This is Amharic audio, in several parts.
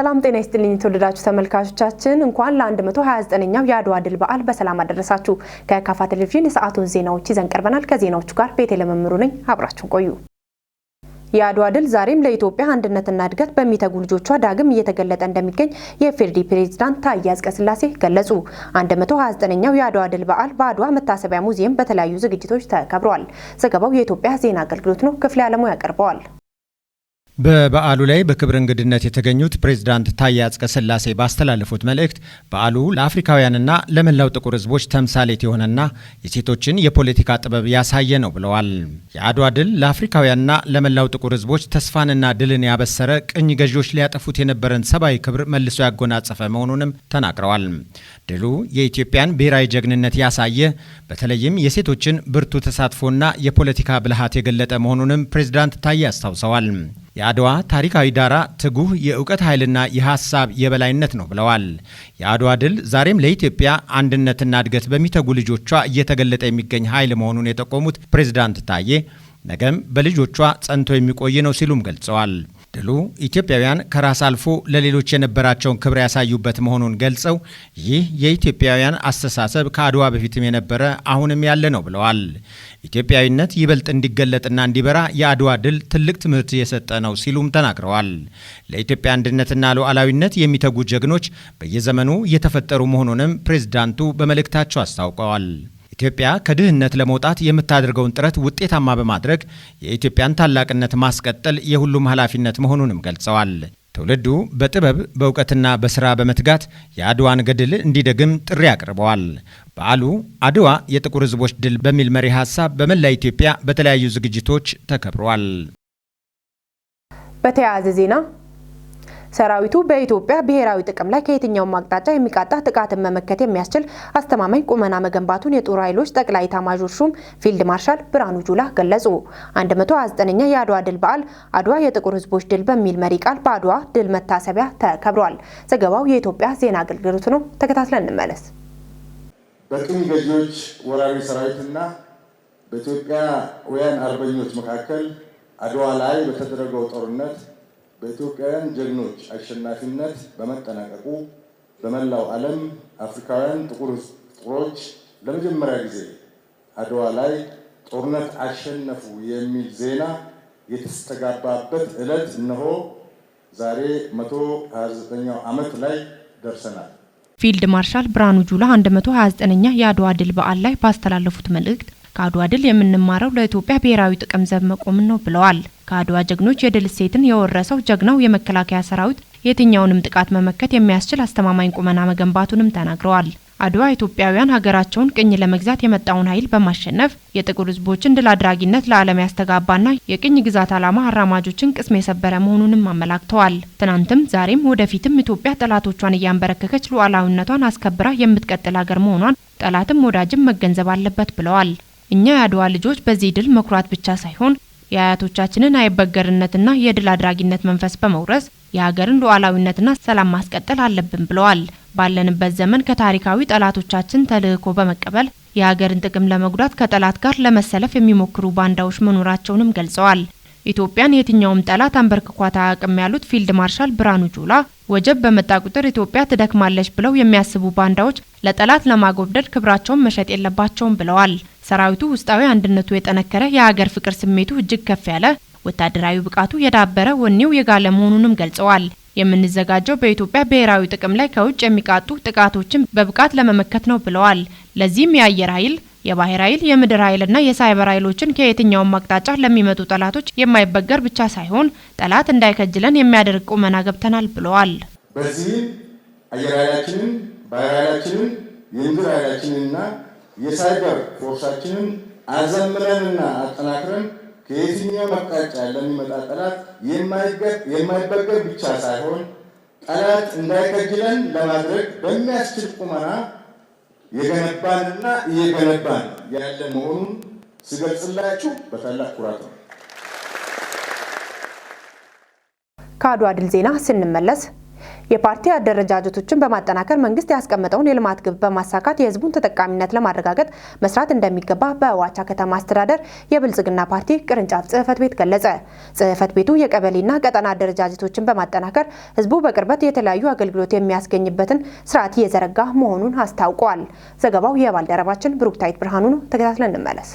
ሰላም ጤና ይስጥልኝ የተወደዳችሁ ተመልካቾቻችን፣ እንኳን ለ129ኛው የአድዋ ድል በዓል በሰላም አደረሳችሁ። ከካፋ ቴሌቪዥን የሰዓቱን ዜናዎች ይዘን ቀርበናል። ከዜናዎቹ ጋር ቤቴ ለመምሩ ነኝ። አብራችሁን ቆዩ። የአድዋ ድል ዛሬም ለኢትዮጵያ አንድነትና እድገት በሚተጉ ልጆቿ ዳግም እየተገለጠ እንደሚገኝ የኢፌዴሪ ፕሬዝዳንት ታዬ አጽቀሥላሴ ገለጹ። 129ኛው የአድዋ ድል በዓል በአድዋ መታሰቢያ ሙዚየም በተለያዩ ዝግጅቶች ተከብረዋል። ዘገባው የኢትዮጵያ ዜና አገልግሎት ነው። ክፍሌ አለሙ ያቀርበዋል። በበዓሉ ላይ በክብር እንግድነት የተገኙት ፕሬዝዳንት ታዬ አጽቀሥላሴ ባስተላለፉት መልእክት በዓሉ ለአፍሪካውያንና ለመላው ጥቁር ሕዝቦች ተምሳሌት የሆነና የሴቶችን የፖለቲካ ጥበብ ያሳየ ነው ብለዋል። የአድዋ ድል ለአፍሪካውያንና ለመላው ጥቁር ሕዝቦች ተስፋንና ድልን ያበሰረ፣ ቅኝ ገዢዎች ሊያጠፉት የነበረን ሰብአዊ ክብር መልሶ ያጎናጸፈ መሆኑንም ተናግረዋል። ድሉ የኢትዮጵያን ብሔራዊ ጀግንነት ያሳየ፣ በተለይም የሴቶችን ብርቱ ተሳትፎና የፖለቲካ ብልሃት የገለጠ መሆኑንም ፕሬዝዳንት ታዬ አስታውሰዋል። የአድዋ ታሪካዊ ዳራ ትጉህ የእውቀት ኃይልና የሀሳብ የበላይነት ነው ብለዋል። የአድዋ ድል ዛሬም ለኢትዮጵያ አንድነትና እድገት በሚተጉ ልጆቿ እየተገለጠ የሚገኝ ኃይል መሆኑን የጠቆሙት ፕሬዝዳንት ታዬ ነገም በልጆቿ ጸንቶ የሚቆይ ነው ሲሉም ገልጸዋል። ድሉ ኢትዮጵያውያን ከራስ አልፎ ለሌሎች የነበራቸውን ክብር ያሳዩበት መሆኑን ገልጸው ይህ የኢትዮጵያውያን አስተሳሰብ ከአድዋ በፊትም የነበረ፣ አሁንም ያለ ነው ብለዋል። ኢትዮጵያዊነት ይበልጥ እንዲገለጥና እንዲበራ የአድዋ ድል ትልቅ ትምህርት የሰጠ ነው ሲሉም ተናግረዋል። ለኢትዮጵያ አንድነትና ሉዓላዊነት የሚተጉ ጀግኖች በየዘመኑ እየተፈጠሩ መሆኑንም ፕሬዝዳንቱ በመልእክታቸው አስታውቀዋል። ኢትዮጵያ ከድህነት ለመውጣት የምታደርገውን ጥረት ውጤታማ በማድረግ የኢትዮጵያን ታላቅነት ማስቀጠል የሁሉም ኃላፊነት መሆኑንም ገልጸዋል። ትውልዱ በጥበብ፣ በእውቀትና በስራ በመትጋት የአድዋን ገድል እንዲደግም ጥሪ አቅርበዋል። በዓሉ "አድዋ የጥቁር ሕዝቦች ድል" በሚል መሪ ሀሳብ በመላ ኢትዮጵያ በተለያዩ ዝግጅቶች ተከብሯል። በተያያዘ ዜና ሰራዊቱ በኢትዮጵያ ብሔራዊ ጥቅም ላይ ከየትኛውም አቅጣጫ የሚቃጣ ጥቃትን መመከት የሚያስችል አስተማማኝ ቁመና መገንባቱን የጦር ኃይሎች ጠቅላይ ኤታማዦር ሹም ፊልድ ማርሻል ብርሃኑ ጁላ ገለጹ። 129ኛ የአድዋ ድል በዓል "አድዋ የጥቁር ሕዝቦች ድል" በሚል መሪ ቃል በአድዋ ድል መታሰቢያ ተከብሯል። ዘገባው የኢትዮጵያ ዜና አገልግሎት ነው። ተከታትለን እንመለስ። በቅኝ ገዢዎች ወራሪ ሰራዊትና በኢትዮጵያውያን አርበኞች መካከል አድዋ ላይ በተደረገው ጦርነት በኢትዮጵያውያን ጀግኖች አሸናፊነት በመጠናቀቁ በመላው ዓለም አፍሪካውያን ጥቁሮች ለመጀመሪያ ጊዜ አድዋ ላይ ጦርነት አሸነፉ የሚል ዜና የተስተጋባበት ዕለት እነሆ ዛሬ 129ኛው ዓመት ላይ ደርሰናል። ፊልድ ማርሻል ብርሃኑ ጁላ 129ኛ የአድዋ ድል በዓል ላይ ባስተላለፉት መልእክት ከአድዋ ድል የምንማረው ለኢትዮጵያ ብሔራዊ ጥቅም ዘብ መቆምን ነው ብለዋል። ከአድዋ ጀግኖች የድል እሴትን የወረሰው ጀግናው የመከላከያ ሰራዊት የትኛውንም ጥቃት መመከት የሚያስችል አስተማማኝ ቁመና መገንባቱንም ተናግረዋል። አድዋ ኢትዮጵያውያን ሀገራቸውን ቅኝ ለመግዛት የመጣውን ኃይል በማሸነፍ የጥቁር ሕዝቦችን ድል አድራጊነት ለዓለም ያስተጋባና የቅኝ ግዛት ዓላማ አራማጆችን ቅስም የሰበረ መሆኑንም አመላክተዋል። ትናንትም፣ ዛሬም ወደፊትም ኢትዮጵያ ጠላቶቿን እያንበረከከች ሉዓላዊነቷን አስከብራ የምትቀጥል ሀገር መሆኗን ጠላትም ወዳጅም መገንዘብ አለበት ብለዋል። እኛ የአድዋ ልጆች በዚህ ድል መኩራት ብቻ ሳይሆን የአያቶቻችንን አይበገርነትና የድል አድራጊነት መንፈስ በመውረስ የሀገርን ሉዓላዊነትና ሰላም ማስቀጠል አለብን ብለዋል። ባለንበት ዘመን ከታሪካዊ ጠላቶቻችን ተልዕኮ በመቀበል የሀገርን ጥቅም ለመጉዳት ከጠላት ጋር ለመሰለፍ የሚሞክሩ ባንዳዎች መኖራቸውንም ገልጸዋል። ኢትዮጵያን የትኛውም ጠላት አንበርክኳት አያውቅም ያሉት ፊልድ ማርሻል ብርሃኑ ጁላ ወጀብ በመጣ ቁጥር ኢትዮጵያ ትደክማለች ብለው የሚያስቡ ባንዳዎች ለጠላት ለማጎብደድ ክብራቸውን መሸጥ የለባቸውም ብለዋል። ሰራዊቱ ውስጣዊ አንድነቱ የጠነከረ፣ የሀገር ፍቅር ስሜቱ እጅግ ከፍ ያለ፣ ወታደራዊ ብቃቱ የዳበረ፣ ወኔው የጋለ መሆኑንም ገልጸዋል። የምንዘጋጀው በኢትዮጵያ ብሔራዊ ጥቅም ላይ ከውጭ የሚቃጡ ጥቃቶችን በብቃት ለመመከት ነው ብለዋል። ለዚህም የአየር ኃይል፣ የባህር ኃይል፣ የምድር ኃይልና የሳይበር ኃይሎችን ከየትኛውም አቅጣጫ ለሚመጡ ጠላቶች የማይበገር ብቻ ሳይሆን ጠላት እንዳይከጅለን የሚያደርግ ቁመና ገብተናል ብለዋል። በዚህም አየር ኃይላችንን፣ ባህር ኃይላችንን፣ የምድር ኃይላችንንና የ cyber force ኣችንን አዘምረንና አጠናክረን ከየትኛውም አቅጣጫ ለሚመጣ ጠላት የማይበገር ብቻ ሳይሆን ጠላት እንዳይከጅለን ለማድረግ በሚያስችል ቁመና የገነባንና እየገነባን ያለ መሆኑን ስገልጽላችሁ በታላቅ ኩራት ነው። ከአድዋ ድል ዜና ስንመለስ የፓርቲ አደረጃጀቶችን በማጠናከር መንግስት ያስቀመጠውን የልማት ግብ በማሳካት የህዝቡን ተጠቃሚነት ለማረጋገጥ መስራት እንደሚገባ በዋቻ ከተማ አስተዳደር የብልጽግና ፓርቲ ቅርንጫፍ ጽህፈት ቤት ገለጸ። ጽህፈት ቤቱ የቀበሌና ቀጠና አደረጃጀቶችን በማጠናከር ህዝቡ በቅርበት የተለያዩ አገልግሎት የሚያስገኝበትን ስርዓት እየዘረጋ መሆኑን አስታውቋል። ዘገባው የባልደረባችን ብሩክታይት ብርሃኑ ነው። ተከታትለን እንመለስ።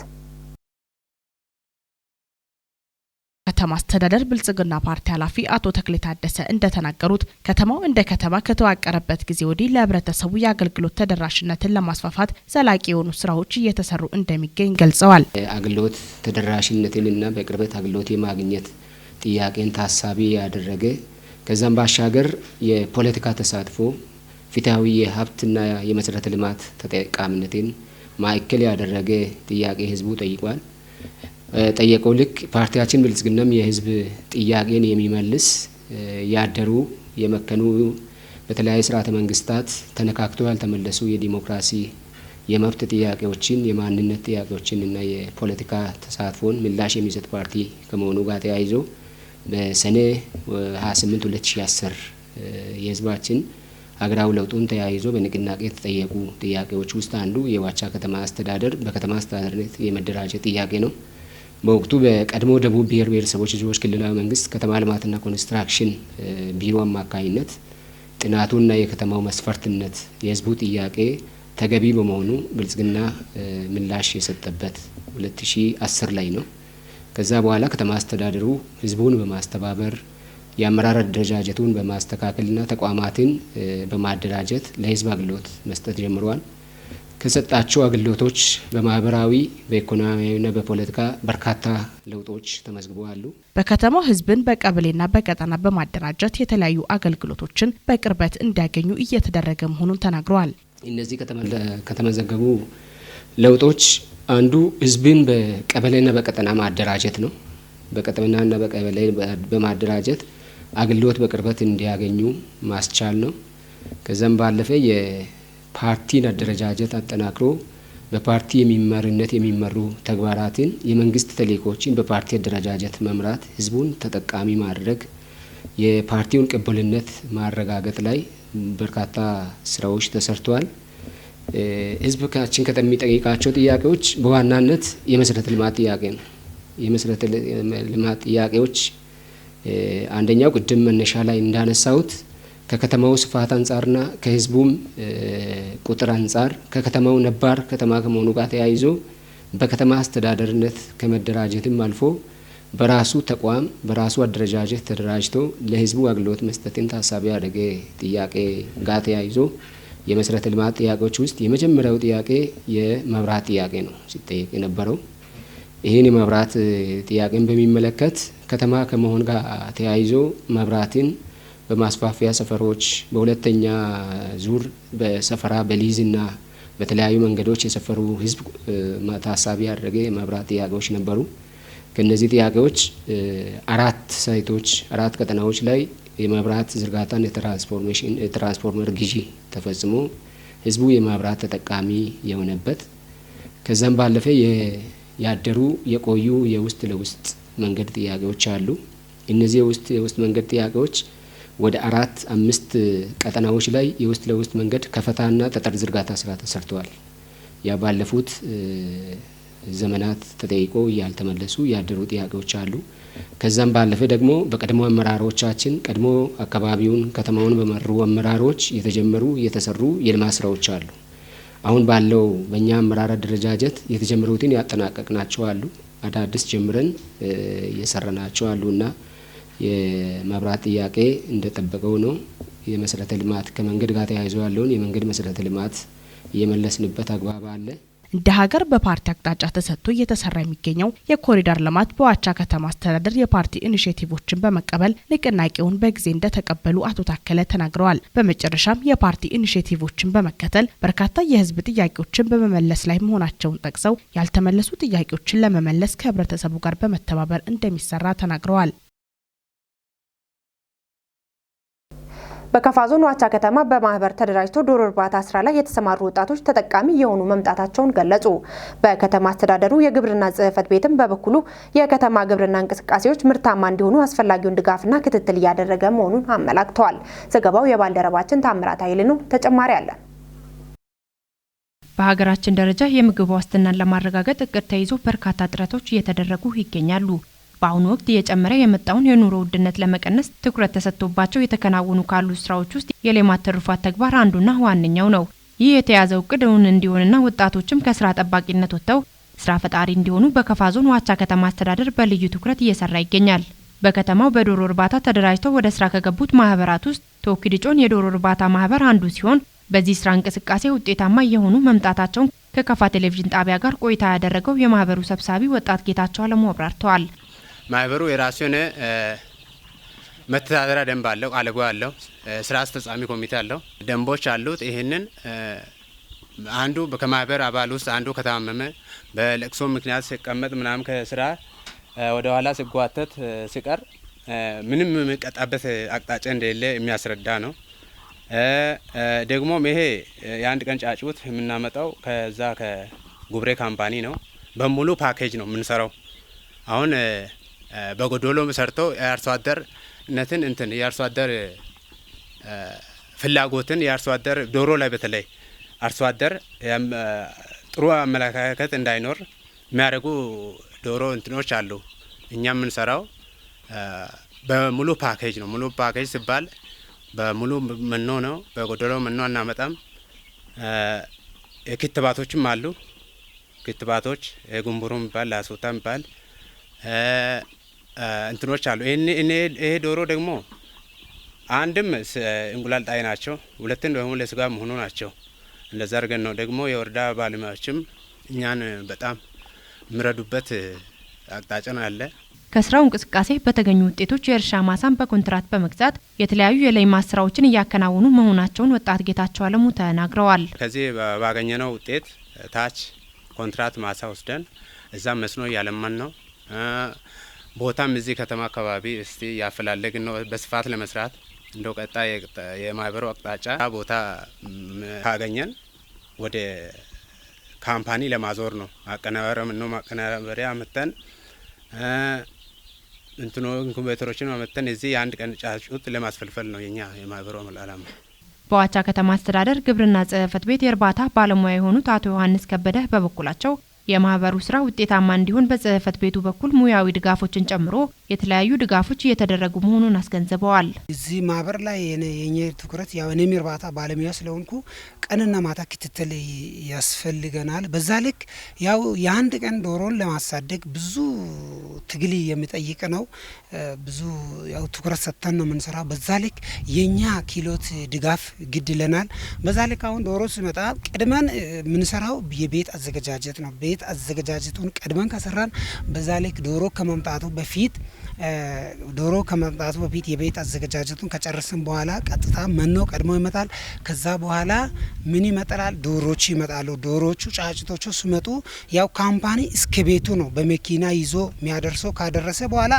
ከተማ አስተዳደር ብልጽግና ፓርቲ ኃላፊ አቶ ተክሌ ታደሰ እንደተናገሩት፣ ከተማው እንደ ከተማ ከተዋቀረበት ጊዜ ወዲህ ለህብረተሰቡ የአገልግሎት ተደራሽነትን ለማስፋፋት ዘላቂ የሆኑ ስራዎች እየተሰሩ እንደሚገኝ ገልጸዋል። አገልግሎት ተደራሽነትንና በቅርበት አገልግሎት የማግኘት ጥያቄን ታሳቢ ያደረገ፣ ከዛም ባሻገር የፖለቲካ ተሳትፎ፣ ፍትሐዊ የሀብትና የመሰረተ ልማት ተጠቃሚነትን ማዕከል ያደረገ ጥያቄ ህዝቡ ጠይቋል። ጠየቀው ልክ ፓርቲያችን ብልጽግናም የህዝብ ጥያቄን የሚመልስ፣ ያደሩ የመከኑ፣ በተለያዩ ስርዓተ መንግስታት ተነካክቶ ያልተመለሱ የዲሞክራሲ የመብት ጥያቄዎችን፣ የማንነት ጥያቄዎችን እና የፖለቲካ ተሳትፎን ምላሽ የሚሰጥ ፓርቲ ከመሆኑ ጋር ተያይዞ በሰኔ 28 2010 የህዝባችን ሀገራዊ ለውጡን ተያይዞ በንቅናቄ የተጠየቁ ጥያቄዎች ውስጥ አንዱ የዋቻ ከተማ አስተዳደር በከተማ አስተዳደርነት የመደራጀት ጥያቄ ነው። በወቅቱ በቀድሞ ደቡብ ብሔር ብሔረሰቦች ህዝቦች ክልላዊ መንግስት ከተማ ልማትና ኮንስትራክሽን ቢሮ አማካኝነት ጥናቱና የከተማው መስፈርትነት የህዝቡ ጥያቄ ተገቢ በመሆኑ ብልጽግና ምላሽ የሰጠበት 2010 ላይ ነው። ከዛ በኋላ ከተማ አስተዳደሩ ህዝቡን በማስተባበር፣ የአመራር አደረጃጀቱን በማስተካከልና ተቋማትን በማደራጀት ለህዝብ አገልግሎት መስጠት ጀምረዋል። ከሰጣቸው አገልግሎቶች በማህበራዊ፣ በኢኮኖሚያዊና በፖለቲካ በርካታ ለውጦች ተመዝግበዋል። በከተማው ህዝብን በቀበሌና በቀጠና በማደራጀት የተለያዩ አገልግሎቶችን በቅርበት እንዲያገኙ እየተደረገ መሆኑን ተናግረዋል። እነዚህ ከተመዘገቡ ለውጦች አንዱ ህዝብን በቀበሌና በቀጠና ማደራጀት ነው። በቀጠናና በቀበሌ በማደራጀት አገልግሎት በቅርበት እንዲያገኙ ማስቻል ነው። ከዛም ባለፈ የፓርቲን አደረጃጀት አጠናክሮ በፓርቲ የሚመርነት የሚመሩ ተግባራትን፣ የመንግስት ተልዕኮችን በፓርቲ አደረጃጀት መምራት፣ ህዝቡን ተጠቃሚ ማድረግ፣ የፓርቲውን ቅቡልነት ማረጋገጥ ላይ በርካታ ስራዎች ተሰርተዋል። ህዝባችን ከሚጠይቃቸው ጥያቄዎች በዋናነት የመሰረተ ልማት ጥያቄ ነው። የመሰረተ ልማት ጥያቄዎች አንደኛው ቅድም መነሻ ላይ እንዳነሳሁት ከከተማው ስፋት አንጻርና ከህዝቡም ቁጥር አንጻር፣ ከከተማው ነባር ከተማ ከመሆኑ ጋር ተያይዞ በከተማ አስተዳደርነት ከመደራጀትም አልፎ በራሱ ተቋም በራሱ አደረጃጀት ተደራጅቶ ለህዝቡ አገልግሎት መስጠትን ታሳቢ ያደረገ ጥያቄ ጋር ተያይዞ የመሰረተ ልማት ጥያቄዎች ውስጥ የመጀመሪያው ጥያቄ የመብራት ጥያቄ ነው ሲጠየቅ የነበረው። ይህን የመብራት ጥያቄን በሚመለከት ከተማ ከመሆን ጋር ተያይዞ መብራትን በማስፋፊያ ሰፈሮች፣ በሁለተኛ ዙር በሰፈራ በሊዝና በተለያዩ መንገዶች የሰፈሩ ህዝብ ታሳቢ ያደረገ የመብራት ጥያቄዎች ነበሩ። ከነዚህ ጥያቄዎች አራት site ኦች፣ አራት ቀጠናዎች ላይ የመብራት ዝርጋታን የትራንስፎርሜሽን የትራንስፎርመር ግዢ ተፈጽሞ ህዝቡ የመብራት ተጠቃሚ የሆነበት፣ ከዛም ባለፈ ያደሩ የቆዩ የውስጥ ለውስጥ መንገድ ጥያቄዎች አሉ። እነዚህ የውስጥ የውስጥ መንገድ ጥያቄዎች ወደ አራት አምስት ቀጠናዎች ላይ የውስጥ ለውስጥ መንገድ ከፈታና ጠጠር ዝርጋታ ስራ ተሰርተዋል። ያ ባለፉት ዘመናት ተጠይቆ ያልተመለሱ ያደሩ ጥያቄዎች አሉ። ከዛም ባለፈ ደግሞ በቀድሞ አመራሮቻችን፣ ቀድሞ አካባቢውን ከተማውን በመሩ አመራሮች የተጀመሩ የተሰሩ የልማት ስራዎች አሉ። አሁን ባለው በእኛ አመራር አደረጃጀት የተጀመሩትን ያጠናቀቅናቸው አሉ። አዳዲስ ጀምረን እየሰራናቸው አሉና የመብራት ጥያቄ እንደጠበቀው ነው። የመሰረተ ልማት ከመንገድ ጋር ተያይዞ ያለውን የመንገድ መሰረተ ልማት እየመለስንበት አግባብ አለ። እንደ ሀገር በፓርቲ አቅጣጫ ተሰጥቶ እየተሰራ የሚገኘው የኮሪደር ልማት በዋቻ ከተማ አስተዳደር የፓርቲ initiative ኦችን በመቀበል ንቅናቄውን በጊዜ እንደተቀበሉ አቶ ታከለ ተናግረዋል። በመጨረሻም የፓርቲ initiative ኦችን በመከተል በርካታ የሕዝብ ጥያቄዎችን በመመለስ ላይ መሆናቸውን ጠቅሰው፣ ያልተመለሱ ጥያቄዎችን ለመመለስ ከህብረተሰቡ ጋር በመተባበር እንደሚሰራ ተናግረዋል። በከፋ ዞን ዋቻ ከተማ በማህበር ተደራጅቶ ዶሮ እርባታ ስራ ላይ የተሰማሩ ወጣቶች ተጠቃሚ የሆኑ መምጣታቸውን ገለጹ። በከተማ አስተዳደሩ የግብርና ጽሕፈት ቤትም በበኩሉ የከተማ ግብርና እንቅስቃሴዎች ምርታማ እንዲሆኑ አስፈላጊውን ድጋፍና ክትትል እያደረገ መሆኑን አመላክተዋል። ዘገባው የባልደረባችን ታምራት ኃይል ነው። ተጨማሪ አለ። በሀገራችን ደረጃ የምግብ ዋስትናን ለማረጋገጥ እቅድ ተይዞ በርካታ ጥረቶች እየተደረጉ ይገኛሉ። በአሁኑ ወቅት እየጨመረ የመጣውን የኑሮ ውድነት ለመቀነስ ትኩረት ተሰጥቶባቸው የተከናወኑ ካሉ ስራዎች ውስጥ የሌማት ትሩፋት ተግባር አንዱና ዋነኛው ነው። ይህ የተያዘው እቅድ እውን እንዲሆንና ወጣቶችም ከስራ ጠባቂነት ወጥተው ስራ ፈጣሪ እንዲሆኑ በከፋ ዞን ዋቻ ከተማ አስተዳደር በልዩ ትኩረት እየሰራ ይገኛል። በከተማው በዶሮ እርባታ ተደራጅተው ወደ ስራ ከገቡት ማህበራት ውስጥ ቶኪዲጮን የዶሮ እርባታ ማህበር አንዱ ሲሆን በዚህ ስራ እንቅስቃሴ ውጤታማ የሆኑ መምጣታቸውን ከከፋ ቴሌቪዥን ጣቢያ ጋር ቆይታ ያደረገው የማህበሩ ሰብሳቢ ወጣት ጌታቸው አለሙ አብራርተዋል። ማህበሩ የራሱ የሆነ መተዳደሪያ ደንብ አለው፣ አለጎ አለው፣ ስራ አስፈጻሚ ኮሚቴ አለው፣ ደንቦች አሉት። ይህንን አንዱ ከማህበር አባል ውስጥ አንዱ ከታመመ፣ በለቅሶ ምክንያት ሲቀመጥ ምናምን፣ ከስራ ወደ ኋላ ሲጓተት ሲቀር ምንም የሚቀጣበት አቅጣጫ እንደሌለ የሚያስረዳ ነው። ደግሞም ይሄ የአንድ ቀን ጫጩት የምናመጣው ከዛ ከጉብሬ company ነው። በሙሉ ፓኬጅ ነው የምንሰራው። አሁን በጎዶሎ ሰርቶ የአርሶ አደርነትን እንትን የአርሶ አደር ፍላጎትን፣ የአርሶ አደር ዶሮ ላይ በተለይ አርሶ አደር ጥሩ አመለካከት እንዳይኖር የሚያደርጉ ዶሮ እንትኖች አሉ። እኛ የምንሰራው በሙሉ ፓኬጅ ነው። ሙሉ ፓኬጅ ሲባል በሙሉ መኖ ነው። በጎዶሎ መኖ አናመጣም። ክትባቶችም አሉ። ክትባቶች ጉንቡሩ የሚባል፣ ላሶታ የሚባል እንትኖች አሉ። ይሄ ዶሮ ደግሞ አንድም እንቁላል ጣይ ናቸው፣ ሁለትም ደግሞ ለስጋ መሆኑ ናቸው። እንደዛ አድርገን ነው። ደግሞ የወረዳ ባለሙያዎችም እኛን በጣም የሚረዱበት አቅጣጫ ነው ያለ። ከስራው እንቅስቃሴ በተገኙ ውጤቶች የእርሻ ማሳን በኮንትራት በመግዛት የተለያዩ የሌማት ስራዎችን እያከናወኑ መሆናቸውን ወጣት ጌታቸው አለሙ ተናግረዋል። ከዚህ ባገኘነው ውጤት ታች ኮንትራት ማሳ ወስደን እዛም መስኖ እያለማን ነው። ቦታም እዚህ ከተማ አካባቢ እስቲ ያፈላለግን ነው በስፋት ለመስራት። እንደው ቀጣይ የማህበሩ አቅጣጫ ቦታ ካገኘን ወደ company ለማዞር ነው። ማቀናበሪያ ነው፣ ማቀናበሪያ አመተን፣ እንትኖ incubator ኦችን አመተን እዚህ የአንድ ቀን ጫጩት ለማስፈልፈል ነው የኛ የማህበሩ አላማ። በዋቻ ከተማ አስተዳደር ግብርና ጽሕፈት ቤት የእርባታ ባለሙያ የሆኑት አቶ ዮሐንስ ከበደ በበኩላቸው የማህበሩ ስራ ውጤታማ እንዲሆን በጽሕፈት ቤቱ በኩል ሙያዊ ድጋፎችን ጨምሮ የተለያዩ ድጋፎች እየተደረጉ መሆኑን አስገንዝበዋል። እዚህ ማህበር ላይ የኔ ትኩረት፣ ያው እኔም እርባታ ባለሙያ ስለሆንኩ፣ ቀንና ማታ ክትትል ያስፈልገናል። በዛ ልክ ያው የአንድ ቀን ዶሮን ለማሳደግ ብዙ ትግል የሚጠይቅ ነው። ብዙ ያው ትኩረት ሰጥተን ነው የምንሰራው። በዛ ልክ የኛ ክህሎት ድጋፍ ግድ ይለናል። በዛ ልክ አሁን ዶሮ ሲመጣ ቀድመን የምንሰራው የቤት አዘገጃጀት ነው። ቤት አዘገጃጀቱን ቀድመን ከሰራን፣ በዛ ልክ ዶሮ ከመምጣቱ በፊት የቤት አዘገጃጀቱን ከጨረስን በኋላ ቀጥታ መኖ ቀድሞ ይመጣል። ከዛ በኋላ ምን ይመጣል? ዶሮቹ ይመጣሉ። ዶሮቹ ጫጭቶቹ ሲመጡ ያው company እስከ ቤቱ ነው በመኪና ይዞ የሚያደርሰው። ካደረሰ በኋላ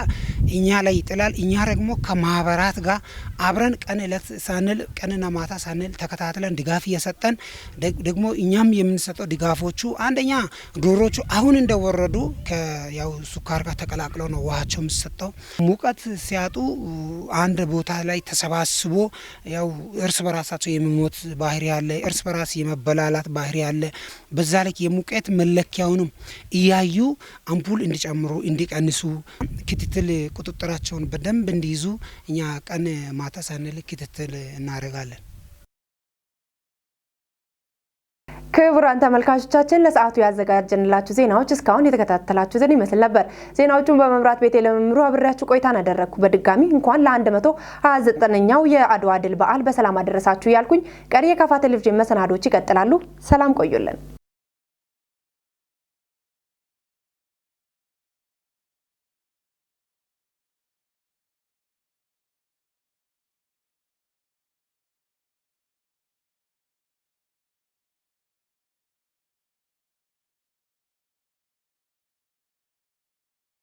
እኛ ላይ ይጥላል። እኛ ደግሞ ከማህበራት ጋር አብረን ቀን እለት ሳንል፣ ቀንና ማታ ሳንል ተከታትለን ድጋፍ እየሰጠን፣ ደግሞ እኛም የምንሰጠው ድጋፎቹ አንደኛ ዶሮቹ አሁን እንደወረዱ ያው ስኳር ጋር ተቀላቅለው ነው ውሃቸው የሚሰጠው። ሙቀት ሲያጡ አንድ ቦታ ላይ ተሰባስቦ ያው እርስ በራሳቸው የመሞት ባህሪ አለ፣ እርስ በራስ የመበላላት ባህሪ አለ። በዛ ልክ የሙቀት መለኪያውንም እያዩ አምፑል እንዲጨምሩ፣ እንዲቀንሱ፣ ክትትል ቁጥጥራቸውን በደንብ እንዲይዙ እኛ ቀን ማታ ሳንል ክትትል እናደርጋለን። ክቡራን ተመልካቾቻችን፣ ለሰዓቱ ያዘጋጀንላችሁ ዜናዎች እስካሁን የተከታተላችሁትን ይመስል ነበር። ዜናዎቹን በመምራት ቤቴ ለመምሩ አብሬያችሁ ቆይታን አደረግኩ። በድጋሚ እንኳን ለ129ኛው የአድዋ ድል በዓል በሰላም አደረሳችሁ እያልኩኝ ቀሪ የካፋ ቴሌቪዥን መሰናዶች ይቀጥላሉ። ሰላም ቆዩልን።